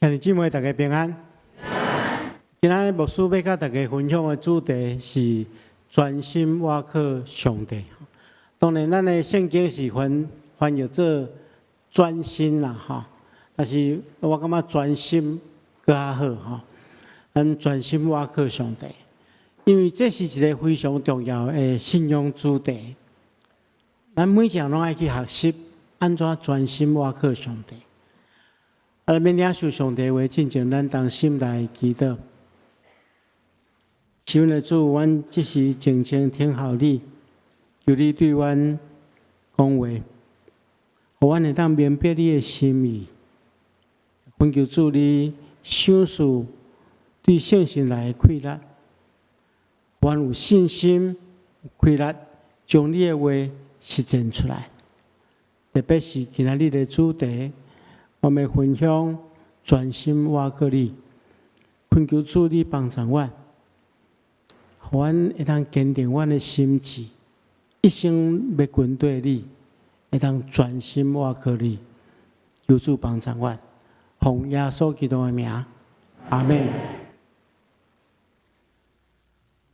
兄弟姊妹，大家平安。今仔日牧師欲佮大家分享的主題是專心倚靠上帝。當然，咱的聖經是翻譯做專心啦，吼。但是我感覺專心閣較好，吼。咱專心倚靠上帝，因為這是一個非常重要的信仰主題。咱每一個人攏愛去學習按怎專心倚靠上帝。啊，欲領受上帝話進前，咱同心來祈禱。是阮的主，阮這時靜靜聽候你，求你對阮講話，予阮會當明白你的心意。懇求主你賞賜對信心來的氣力，予阮有信心、有氣力，將你的話實踐出來。特別是今仔日的主題，我們分享專心倚靠你，懇求主你幫助阮，予阮會當堅定阮的心志，一生欲跟綴你，會當專心倚靠你，求主幫助阮，奉耶穌基督的名，阿們。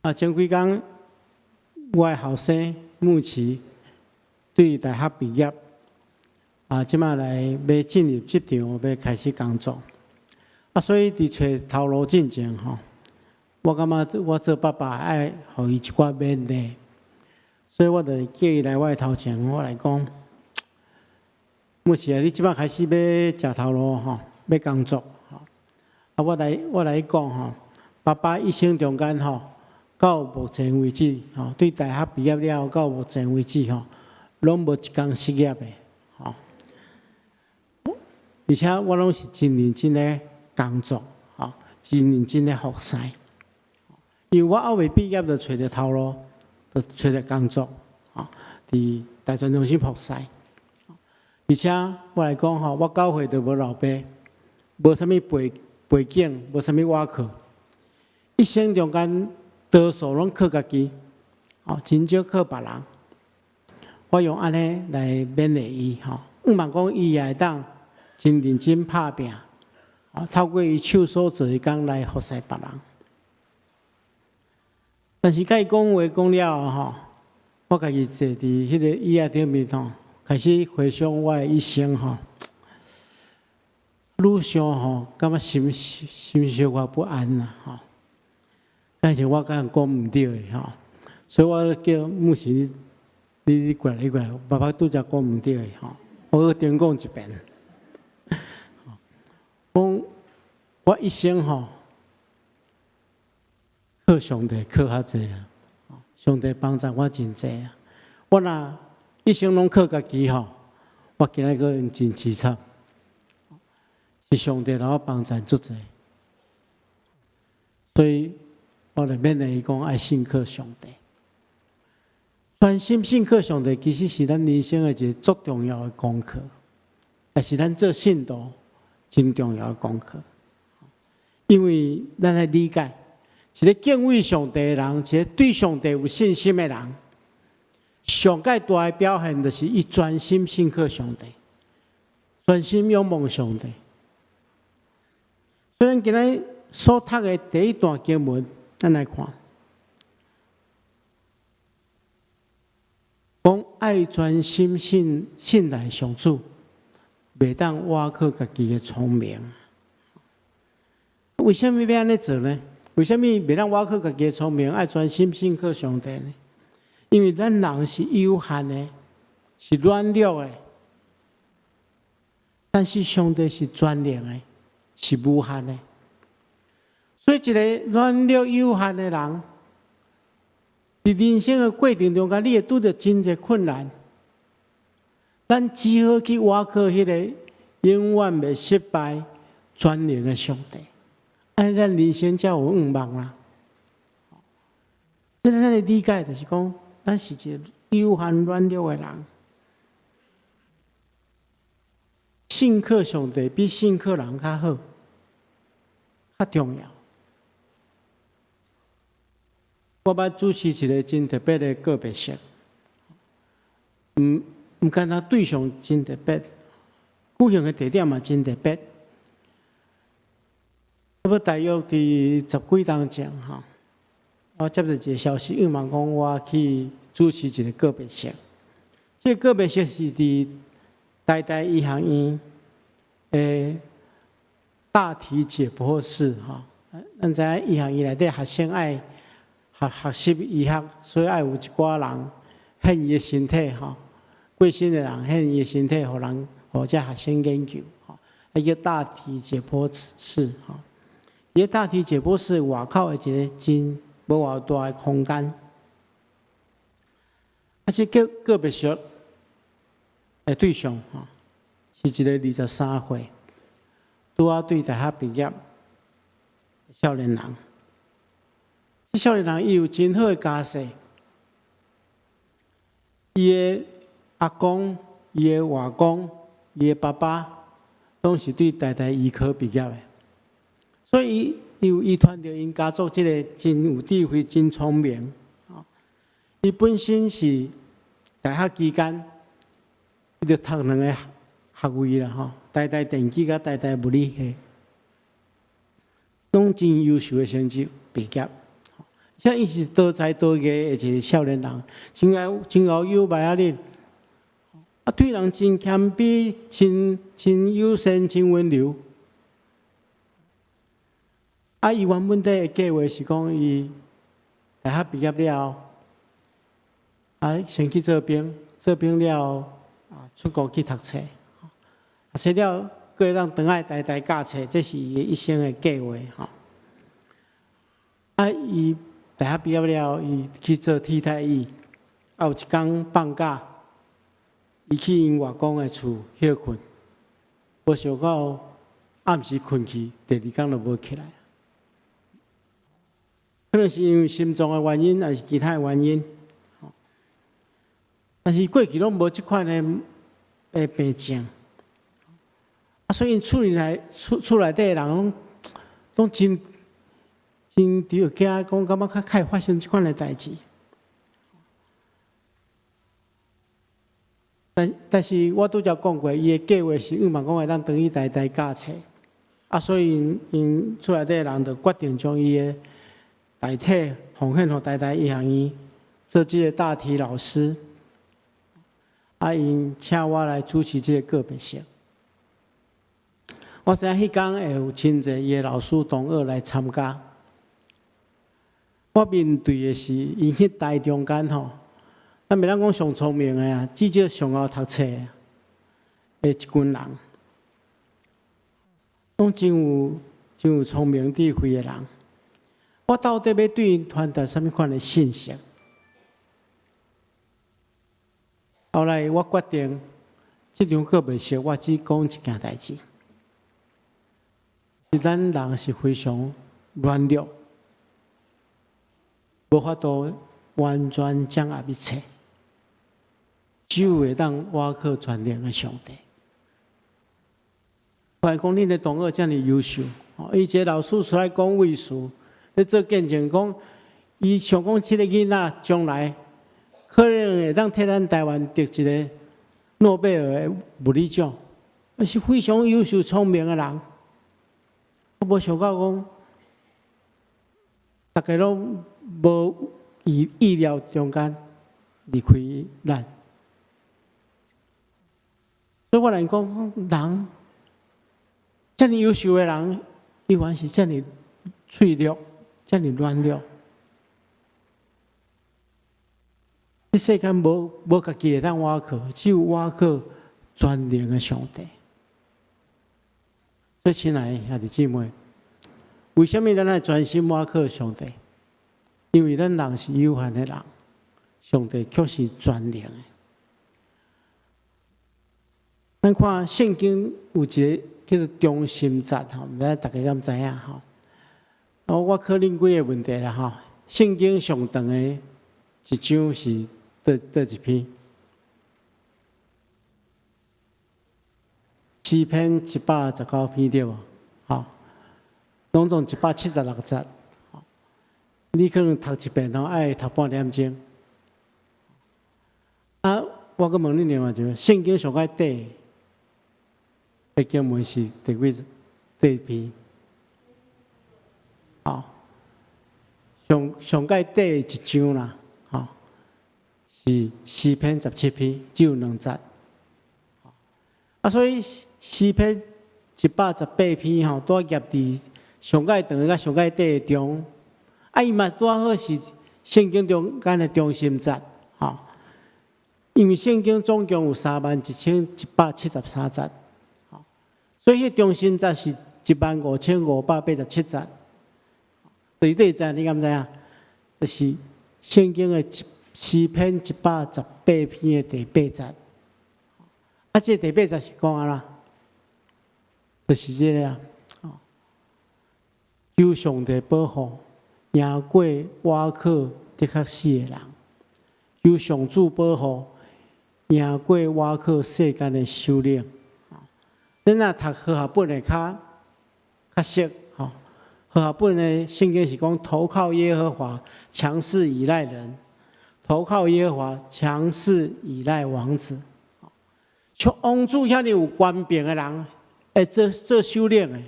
啊，前幾工我的後生牧琪對大學畢業。啊，這馬來欲進入職場，欲開始工作。啊，所以佇揣頭路進前吼，我感覺我做爸爸愛予伊一寡勉勵，所以我就叫伊來我的頭前，我來講：牧琪啊，你這馬開始欲食頭路吼，欲工作吼。啊，我來講吼，爸爸一生中間吼，到目前為止吼，對大學畢業了到目前為止吼，攏無一工失業的吼。而且我攏是真認真咧工作，吼，真認真咧服侍。因為我猶未畢業就揣著頭路，就揣著工作，吼，佇大專中心服侍。而且我來講吼，我九歲就無老爸，無啥物背景，無啥物倚靠，一生中間多數攏靠家己，吼，真少靠別人。我用按呢來勉勵伊，吼，向望講伊也會當真認真拍拚，啊，透過伊手所做的工來服侍別人。但是佮伊講話講了後，吼，我家己坐佇彼個椅仔頂面吼，開始回想我的一生吼，愈想吼，感覺心小可不安啦，吼。但是我敢講毋對的吼，所以我叫牧師你過來，你過來，爸爸拄才講毋對的吼，我閣重講一遍。講我一生吼靠上帝靠較濟啊，上帝幫助我真濟啊。我若一生攏靠家己吼，我今仔可能真淒慘。是上帝予我幫助足濟，所以我來勉勵伊講愛信靠上帝，專心信靠上帝，其實是咱人生的一個足重要的功課，也是咱做信徒真重要的功課。因為咱來理解，一個敬畏上帝的人，一個對上帝有信心的人，上蓋大的表現就是伊專心信靠上帝，專心仰望上帝。所以，咱今仔所讀的第一段經文，咱來看，講愛專心信賴上主，袂當倚靠家己的聰明。為啥物欲按呢做呢？為啥物袂當倚靠家己的聰明，愛專心信靠上帝呢？因為咱人是有限的，是軟弱的，但是上帝是全能的，是無限的。所以，一個軟弱有限的人，佇人生的過程中間，你會拄著真濟困難。咱只好去倚靠彼個永遠袂失敗、全能的上帝，按呢咱人生才有向望啦。這個咱的理解就是講，咱是一個有限軟弱的人，信靠上帝比信靠人較好、較重要。我捌主持一個真特別的告別式，毋敢若對象真特別，舉行的地點嘛真特別。差不多大約佇十幾冬前吼，我接著一个消息，伊嘛講我去主持一个告別式。這个告別式是佇台大醫學院的大體解剖室吼。咱知影醫學院內底學生愛學學習醫學，所以愛有一寡人獻伊的身體吼，過身的人獻伊的身體，予人予這學生研究吼，啊叫大體解剖室吼。佇個大體解剖室外口的一個真無偌大的空間，啊，這個告別式的對象吼，是一個23歲，拄仔對大學畢業的少年人。這少年人伊有真好的家世，伊的阿公、伊的外公、伊的爸爸，攏是對台大醫科畢業的。所以，伊有遺傳著𪜶家族這个真有智慧、真聰明。伊本身是大學期間，伊就讀兩个學位啦，吼，台大電機佮台大物理系，攏真優秀的成績畢業。而且伊是多才多藝的一个少年人，真𠢕真𠢕有麥仔恁，啊，對人真謙卑，真真友善，真溫柔。啊！伊原本底的計劃是講，伊大學畢業了後，啊，先去做兵，做兵了後，啊，出國去讀冊，讀冊了，閣會當轉來台大教冊，這是伊一生的計劃吼。啊！伊大學畢業了後，伊去做替代役，啊，有一工放假，伊去𪜶外公的厝歇睏，無想到暗時睏去，第二工就無起來。可能是因為心臟的原因，還是其他的原因。但是過去攏無這款的的病症，啊，所以厝內厝厝內底的人攏攏真真著驚，講感覺較較會發生這款的代誌。但但是我拄才講過，伊的計劃是向望講會當轉去台大教冊，啊，所以𪜶厝內底的人就決定將伊的大體奉獻予台大醫學院做這个大體老師，啊，𪜶請我來主持這个告別式。我知影彼工會有真濟伊的老師同學來參加。我面對的是𪜶彼台中間吼，咱袂當講上聰明的啊，至少上𠢕讀冊的一群人，攏真有真有聰明智慧的人。我到底欲對𪜶傳達啥物款的信息？後來我決定，這場告別式我只講一件代誌。是咱人是非常軟弱，無法度完全掌握一切，只有會當倚靠全能的上帝。我講恁的同學遮爾優秀，伊一個老師出來講偽事，咧做見證講，伊想講這个囡仔將來可能會當替咱台灣得一个諾貝爾的物理獎，是非常優秀聰明的人。我無想到講，大家攏無意意料中間離開咱，所以我來講，人遮爾優秀的人，伊還是遮爾脆弱，遮爾軟弱。這世間無無家己會當倚靠，只有倚靠全能的上帝。所以，親愛的兄弟姊妹，為啥物咱愛專心倚靠上帝？因為咱人是有限的人，上帝卻是全能的。咱看聖經有一个叫做忠心節，吼，毋知大家敢知影吼？我考恁幾个問題啦，吼。聖經上長的一章是佗佗一篇？詩篇119篇對無？吼，攏總176節。你可能讀一遍吼，愛讀半點鐘。啊，我閣問恁另外一个，聖經上較短的經文是第幾第篇？吼，上上蓋短的一章啦，吼，是詩篇17篇，只有兩節。啊，所以詩篇118篇吼，拄夾佇上蓋長的佮上蓋短的中，啊，伊嘛拄好是聖經中間的中心節，吼。因為聖經總共有31,173節，所以彼中心節是15,587節。佇佗節你敢知影？就是聖經的詩篇118篇的第八節。啊，這個第八節是講按怎？就是這个啊，求上帝保護，贏過倚靠的確死的人；求上主保護，贏過倚靠世間的首領。咱若讀和合本的較較熟，吼。和合本的聖經是講投靠耶和華，強勢倚賴人；投靠耶和華，強勢倚賴王子。像王子遐爾有權柄的人，會做做首領的，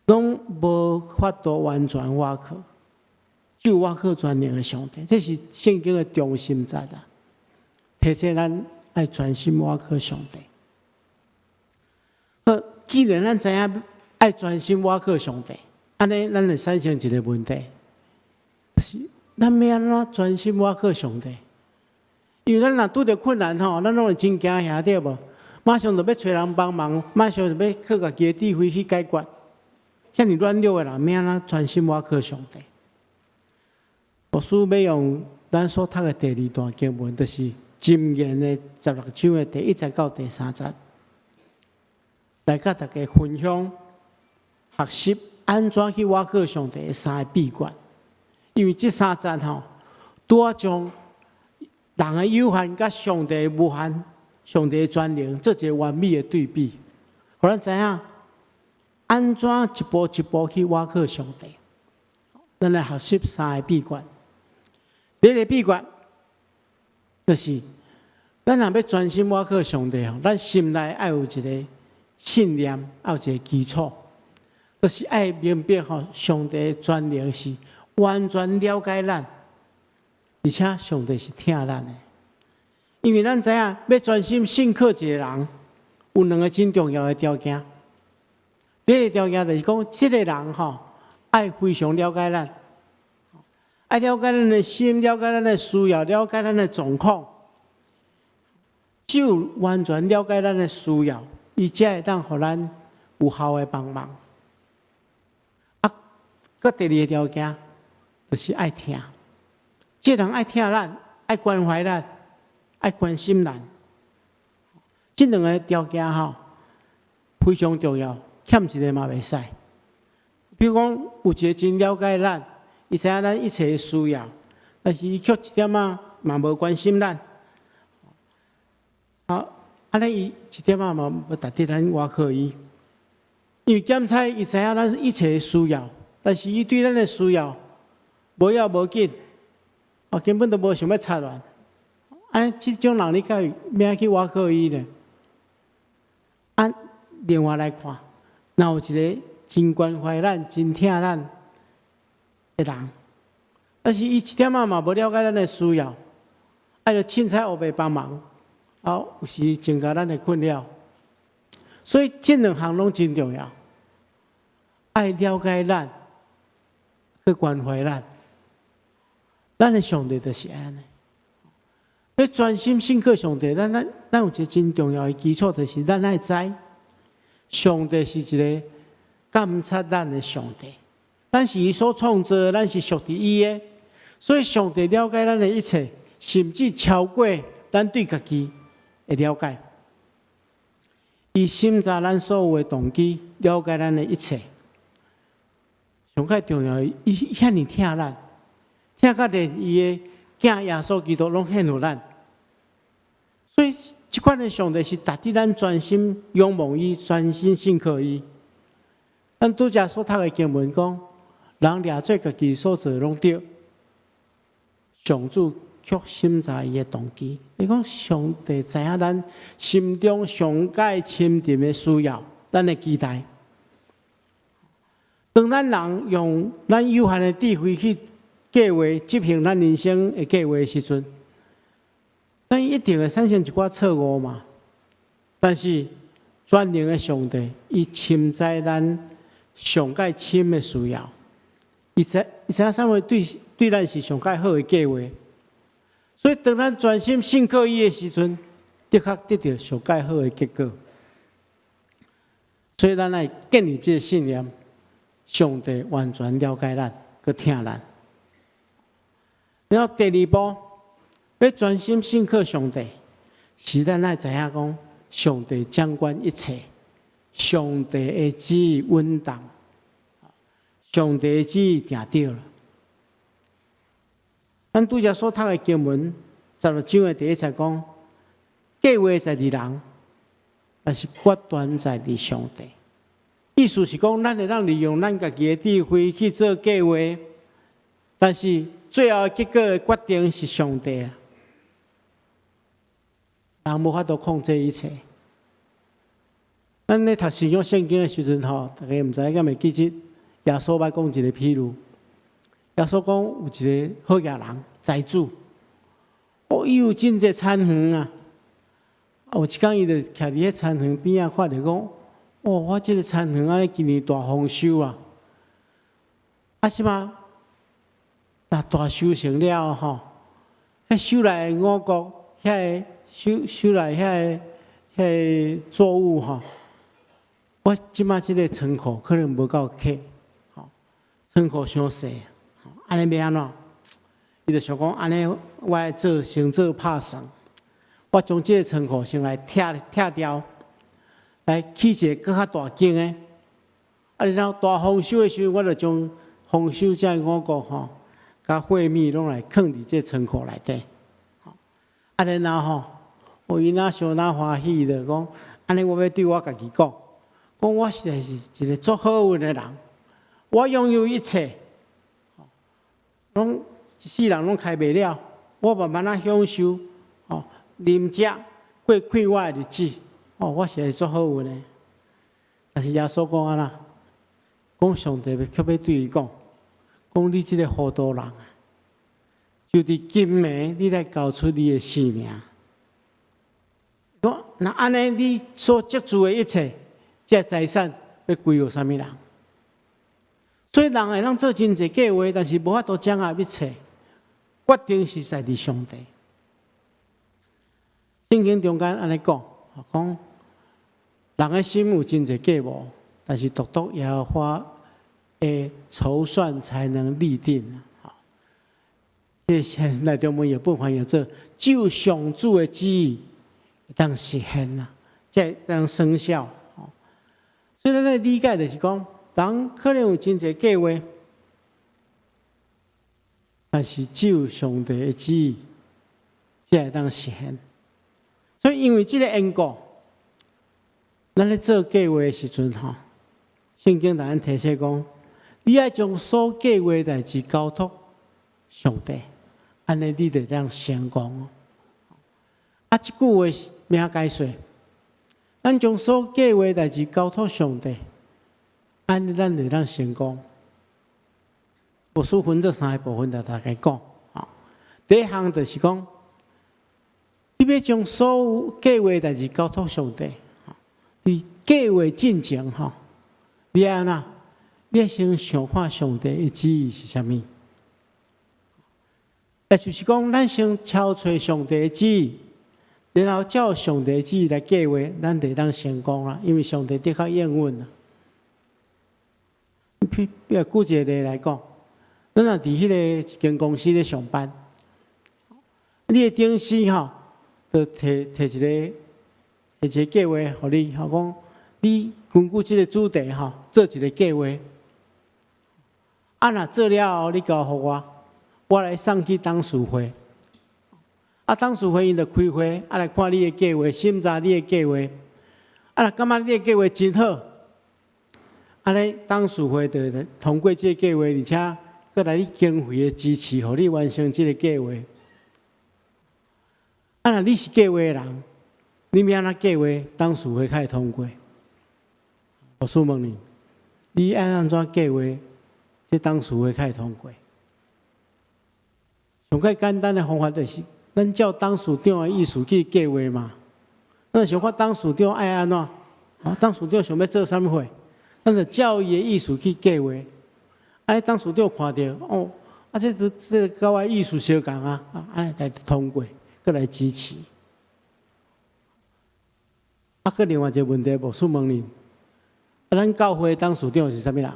攏無法度完全倚靠，只有倚靠全能的上帝。這是聖經的中心節啊！提醒咱愛專心倚靠上帝。好，既然咱知影愛專心倚靠上帝，按呢，咱會產生一个問題，就是咱欲按怎專心倚靠上帝？因為咱若拄著困難吼，咱攏會真驚嚇對無？馬上就欲揣人幫忙，馬上就欲靠家己的智慧去解決。遮爾軟弱的人，欲按怎專心倚靠上帝？牧師欲用咱所讀的第二段經文，就是箴言的16章的第一節到第三節，來佮大家分享學習按怎去倚靠上帝的三个秘訣。因為這三節吼，拄仔將人的有限佮上帝的無限、上帝的全能做一个完美的對比，予咱知影按怎一步一步去倚靠上帝。咱來學習三个秘訣。第一个秘訣就是，咱若欲專心倚靠上帝吼，咱心內愛有一个信念，愛有一个基礎，就是愛明白吼，上帝的全能是完全了解咱，而且上帝是疼咱的。因為咱知影，欲專心信靠一个人，有兩个真重要的條件。第一个條件就是講，這个人吼愛非常了解咱，愛了解咱的心，了解咱的需要，了解咱的狀況。只有完全了解咱的需要，伊才會當予咱有效的幫忙。啊，閣第二个條件就是愛疼，這个人愛疼咱，愛關懷咱，愛關心咱。這兩个條件吼非常重要，欠一个嘛袂使。比如講，有一个真了解咱，伊知影咱一切的需要，但是伊卻一點仔嘛無關心咱。啊，按呢伊一點仔嘛無值得咱倚靠伊，因為檢採伊知影咱一切的需要，但是伊對咱的需要無要無緊，哦，根本都無想欲插亂。按呢這種人，你敢會欲去倚靠伊呢？按另外來看，若有一个真關懷咱、真疼咱的人，但是伊一點仔嘛無了解咱的需要，愛著凊彩烏白幫忙，啊，有時增加咱的困擾。所以這兩項攏真重要，愛了解咱，去關懷咱。咱的上帝就是按呢。欲專心信靠上帝，咱有一个真重要的基礎，就是咱愛知上帝是一个監察咱的上帝。咱是伊所創造的，咱是屬佇伊的，所以上帝了解咱的一切，甚至超過咱對家己的了解。伊審查咱所有的動機，了解咱的一切。上蓋重要的，伊遐爾疼咱，疼甲連伊的囝耶穌基督攏獻予咱。所以，這款的上帝是值得咱專心仰望伊，專心信靠伊。咱拄才所讀的經文講，人掠做家己所做攏對，上主卻審查伊的動機。你講上帝知影咱心中上蓋深沉的需要，咱的期待。當咱人用咱有限的智慧去計劃執行咱人生的計劃的時陣，咱一定會產生一寡錯誤嘛。但是全能的上帝，伊深知咱上蓋深的需要，伊知影啥物對咱是上蓋好的計劃。所以當咱專心信靠伊的時陣，的確得著上蓋好的結果。所以咱愛建立這个信念：上帝完全了解咱，閣疼咱。然後第二步，欲專心信靠上帝，是咱愛知影講，上帝掌管一切，上帝的旨意穩當，上帝的旨意定對啦。咱拄才所讀的經文16章的第一節講，計劃在佇人，但是決斷在佇上帝。意思是講，咱會當利用咱家己的智慧去做計劃，但是最後的結果的決定是上帝啊。人無法度控制一切。咱咧讀新約聖經的時陣吼，大家毋知敢會記得耶穌捌講一个譬喻。耶穌講有一个好額人財主，哦，伊有真濟田園啊。有一工伊就徛佇彼田園邊仔，看著講：哦，我這个田園按呢今年大豐收啊！啊，這馬若大收成了吼，彼收來的五穀，遐个收來遐个作物吼，我這馬這个倉庫可能無夠客，吼，倉庫傷細，按呢欲按怎？伊就想講，按呢我來做先做拍算，我將這个倉庫先來拆拆掉，來起一个閣較大間的，啊，然後大豐收的時陣，我就將豐收這五穀吼，佮貨米攏來囥佇這倉庫內底。啊，然後吼，我伊若相當歡喜的講，按呢我欲對我家己講，講我實在是一个足好運的人，我擁有一切，攏一世人攏開袂了，我慢慢仔享受，吼，啉食過快活的日子，哦，我實在是足好運的。但是耶穌講按怎？講上帝欲卻欲對伊講，講你這个糊塗人啊，就佇今暝你來交出你的性命。講若按呢，你所積聚的一切，這財產欲歸予啥物人？所以人會當做真濟計劃，但是無法度掌握一切，決定是在佇上帝。聖經中間按呢講，講人的心有真濟計謀，但是獨獨耶和華的籌算才能立定。這現代中文譯本翻譯做：只有上主的旨意會當實現啊，才會當生效。所以咱來理解就是講，人可能有真濟計劃，但是只有上帝的旨意才會當實現。所以因為這个緣故，咱咧做計劃的時陣吼，聖經共咱提醒講，你愛將所計劃的代誌交託上帝，按呢你就會當成功。啊，這句話欲按怎解說？咱將所計劃的代誌交託上帝，按呢咱就會當成功。牧師分做三個部分來大家講。第一項就是講，你欲將所有計劃代誌交託上帝。佇計劃進前吼，你愛按怎？你愛先想看上帝的旨意是啥物？也就是講，咱先敲揣上帝的旨意，然後照上帝的旨意來計劃，咱就會當成功啦。因為上帝的確應允啦。譬如舉一個例來講，咱若佇彼个一間公司咧上班，你的頂司吼，就提一個計劃予你，吼講你根據這个主題吼，做一个計劃。啊，若做了後，你交予我，我來送去董事會。啊，董事會𪜶就開會，啊來看你的計劃，審查你的計劃。啊，若感覺你的計劃真好，按呢董事會就會通過這个計劃，而且閣來你經費的支持，予你完成這个計劃。啊，若你是計劃的人，你欲按怎計劃，董事會較會通過？牧師問你，你愛按怎計劃？這董事會才會通過。上較簡單的方法就是，咱照董事長的意思去計劃嘛。咱想看董事長愛按怎？啊，董事長想欲做啥物貨？咱就照伊的意思去計劃。啊，董事長看著哦，啊，這都這佮我意思相仝啊，啊，按呢來通過，閣來支持。啊，閣另外一個問題，牧師問你，啊，咱教會董事長是啥物人？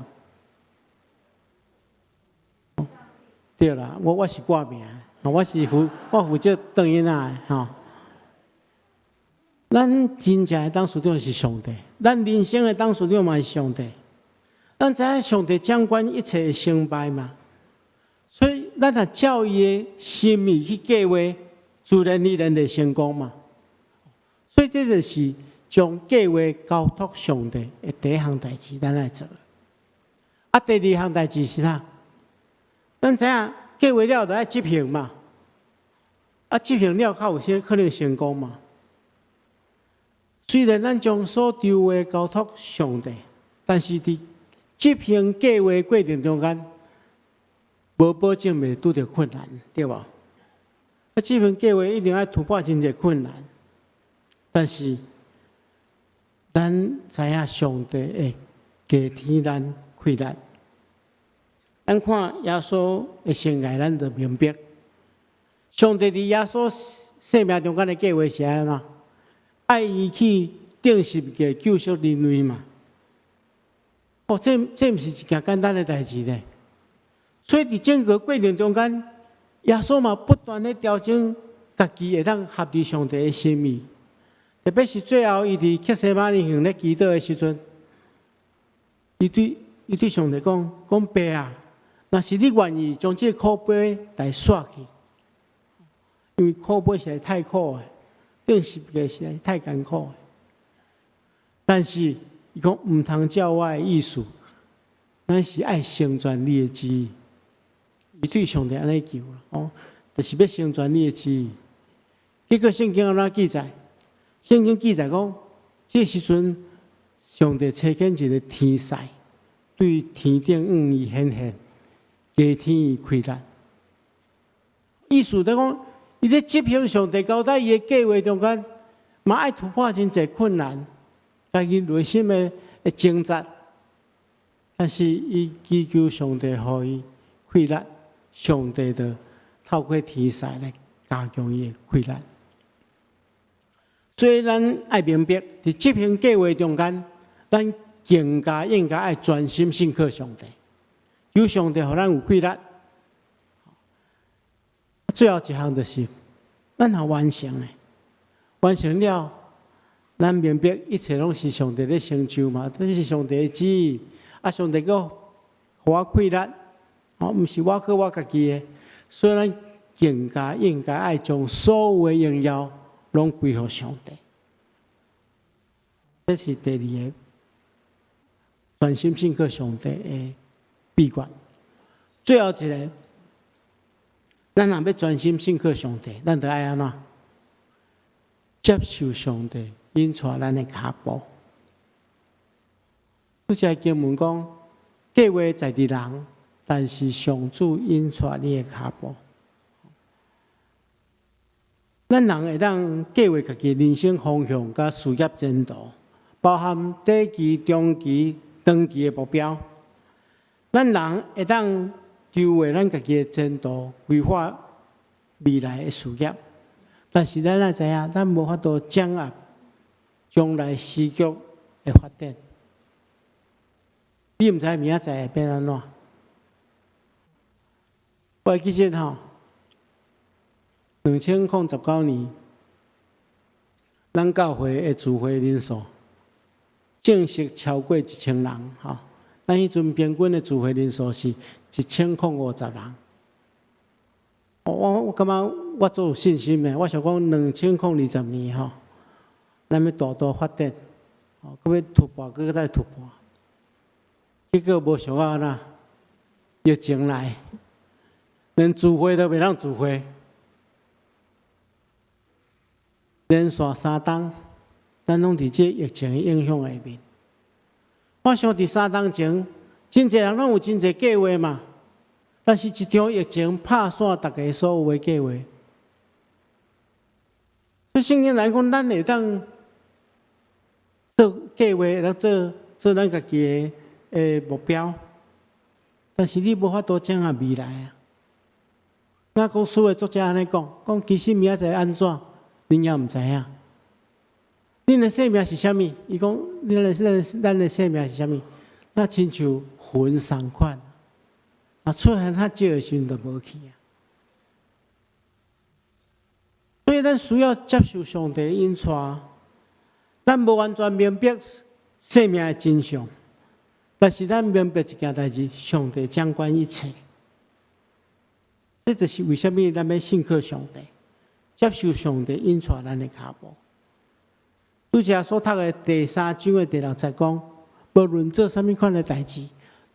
對啦，我是掛名，我是負責轉囡仔的吼。咱真正的董事長是上帝，咱人生的董事長嘛是上帝。咱知影上帝掌管一切的成敗嘛，所以咱若照伊的心意去計劃，自然而然會成功嘛。所以這就是將計劃交託上帝的第一項代誌，咱來做。啊，第二項代誌是啥？咱知影計劃了，就愛執行嘛。啊，執行了較有些可能成功嘛。雖然咱將所籌劃交託上帝，但是佇執行計劃過程中間，無保證袂拄著困難，對無？啊，執行計劃一定愛突破真濟困難，但是咱知影上帝會加添咱氣力。咱看耶穌的生涯，咱就明白，上帝佇耶穌生命中間的計劃是按怎？愛伊去釘十字架救贖人類嘛？哦，這毋是一件簡單的代誌呢。所以佇整個過程中間，耶穌嘛不斷咧調整家己，會當合佇上帝的心意。特別是最後，伊佇客西馬尼園咧祈禱的時陣，伊對上帝講：講爸啊，若是你願意將這個苦杯來煞去，因為苦杯實在太苦的，釘十字架實在太艱苦的。但是伊講毋通照我的意思，乃是愛成全你的旨意。伊對上帝按呢求哦，就是欲成全你的旨意。結果聖經按怎記載？聖經記載講，這時陣上帝差遣一個天使對天頂向伊顯現，加添伊氣力。意思就講，伊咧執行上帝交代伊的計劃中間，嘛愛突破真濟困難，家己內心的掙扎，但是伊祈求上帝予伊氣力，上帝就透過天使來加強伊的氣力。所以咱愛明白，佇執行計劃中間，咱更加應該愛專心信靠上帝，求上帝予咱有氣力。最後一項就是，咱若完成咧，完成了，咱明白一切攏是上帝咧成就嘛，這是上帝的旨意。啊，上帝閣予我氣力，哦，毋是我靠我家己的，所以咱更加應該愛將所有的榮耀攏歸予上帝。這是第二個專心信靠上帝的秘訣。最後一個，咱若欲專心信靠上帝，咱就愛按怎？接受上帝引帶咱的跤步。拄才經文講，計劃在佇人，但是上主引帶你的跤步。咱人會當計劃家己人生方向佮事業前途，包含短期、中期、長期的目標。咱人會當籌劃咱家己的前途，規劃未來的事業。但是咱愛知影，咱無法度掌握將來時局的發展。你毋知明仔載會變按怎？我會記得吼，2019年，咱教會的聚會人數正式超過1000人吼。咱彼陣平均的聚會人數是1050人。我感覺我足有信心的，我想講2020年吼，咱欲大大發展，吼，閣欲突破，閣再突破。結果無想到哪，疫情來，連聚會都袂當聚會，連續3冬，咱攏佇這疫情的影響下面。我想佇3冬前，真濟人攏有真濟計劃嘛，但是一場疫情拍散逐家所有的計劃。所以聖經來講，咱會當做計劃，會當做做咱家己的目標，但是你無法度掌握未來啊。雅歌書的作者按呢講，講其實明仔載按怎，恁也毋知影。恁的生命是啥物？伊講，咱的生命是啥物？若親像雲仝款，啊，出現較少的時陣就無去啊。所以咱需要接受上帝引帶，咱無完全明白生命的真相，但是咱明白一件代誌：上帝掌管一切。這就是為啥物咱欲信靠上帝，接受上帝引帶咱的跤步。拄才所讀的第三章的第六節講，無論做啥物款的代誌，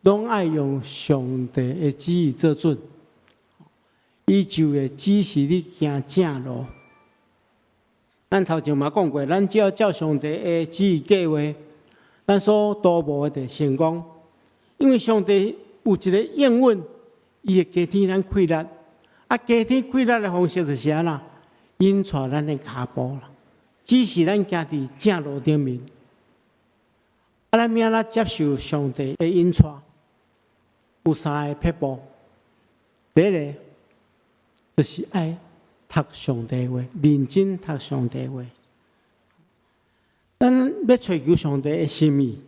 攏愛用上帝的旨意做準。伊就會指示你行正路。咱頭前嘛講過，咱只要照上帝的旨意計劃，咱所圖謀的就成功。因為上帝有一個應允，伊會加添咱氣力。啊，加添氣力的方式就是按怎？引帶咱的跤步啦，指示咱行佇正路頂面。啊，咱欲按怎接受上帝的引帶？有三个撇步。第一个就是愛讀上帝話，認真讀上帝話。咱欲揣求上帝的心意，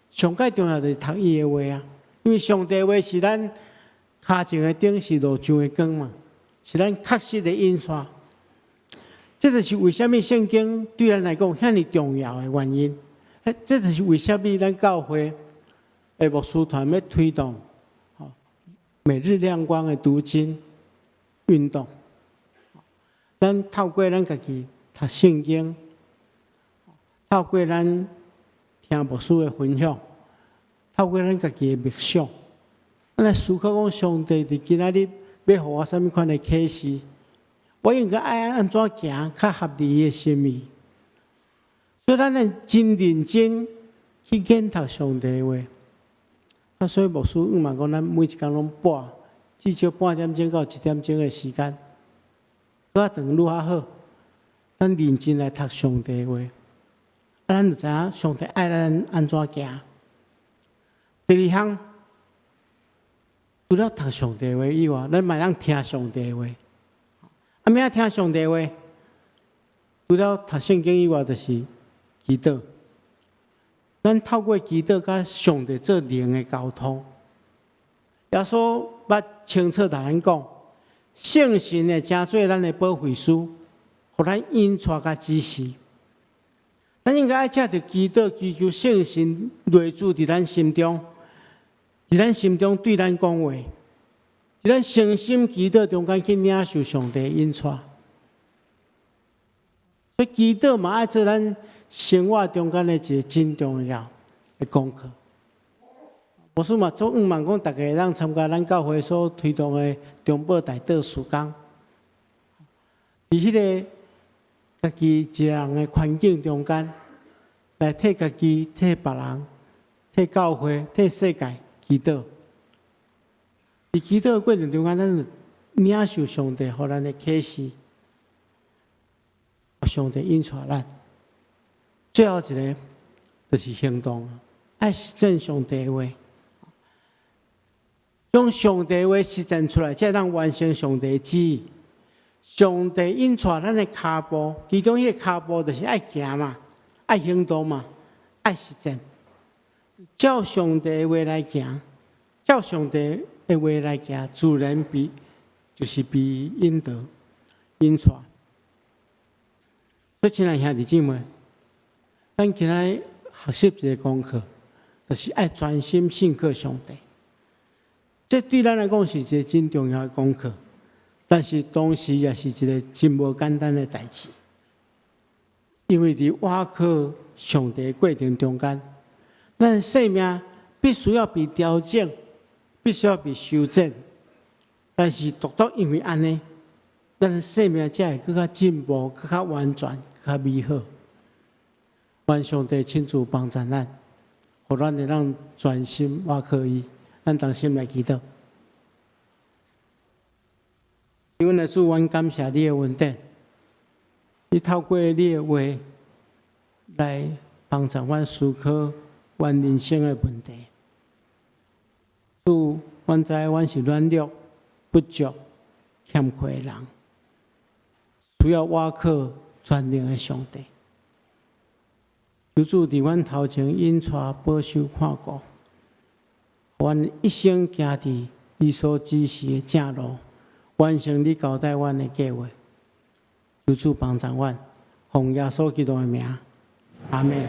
上蓋重要就是讀伊的話啊。因為上帝話是咱跤前的燈，是路上的光嘛，是咱確實的引帶。這就是為啥物聖經對咱來講遐爾重要的原因。這就是為啥物咱教會的牧師團欲推動每日亮光的讀經運動。咱透過咱家己讀聖經，透過咱聽牧師的分享，透過咱家己的默想，咱來思考講上帝佇今仔日欲予我啥物款的啟示，我應該愛按怎行較合伊的心意。所以咱愛真認真去研讀上帝的話。啊，所以牧師嘛講，咱每一工攏撥至少半點鐘到一點鐘的時間，閣較長愈較好。咱認真來讀上帝的話，啊，咱就知影上帝愛咱按怎行。第二項，除了讀上帝話以外，咱嘛會當聽上帝話。啊，欲按怎聽上帝話？除了讀聖經以外，就是祈禱。咱透過祈禱，佮上帝做靈的溝通。耶穌捌清楚共咱講，聖神會成做咱的保惠師，予咱引帶佮指示。咱應該愛藉著祈禱，祈求聖神內住佇咱心中，佇咱心中對咱講話，佇咱誠心祈禱中間去領受上帝引帶。所以祈禱嘛愛做咱生活中間的一個真重要的功課。牧師嘛足向望講，逐家會當參加咱教會所推動的中保代禱事工。佇彼個家己一個人的環境中間，來替家己、替別人、替教會、替世界祈禱。佇祈禱的過程中間，咱就領受上帝予咱的啟示，上帝引帶咱。最後一個就是行動，愛實踐上帝的話，將上帝話實踐出來，才會當完成上帝的旨意。上帝引帶咱的跤步，其中彼个跤步就是愛行嘛，愛行動嘛，愛實踐。照上帝的話來行，照上帝的話來行，自然被就是被引導、引帶。所以，親愛兄弟姊妹，咱今仔學習一个功課，就是愛專心信靠上帝。這對咱來講是一个真重要的功課，但是同時也是一个真無簡單的代誌。因為佇倚靠上帝的過程中間，咱的生命必須要被調整，必須要被修正。但是，獨獨因為按呢，咱的生命才會閣較進步、閣較完全、閣較美好。願上帝親自幫助咱，予咱會當專心倚靠伊。咱同心來祈禱。阮的主，阮感謝你的恩典，你透過你的話來幫助阮思考阮人生的問題。主，阮知阮是軟弱、不足、欠缺的人，需要倚靠全能的上帝。求主佇阮頭前引帶、保守、看顧，予阮一生行佇你所指示的正路，完成你交代阮的計劃。求主幫助阮，奉耶穌基督的名，阿們。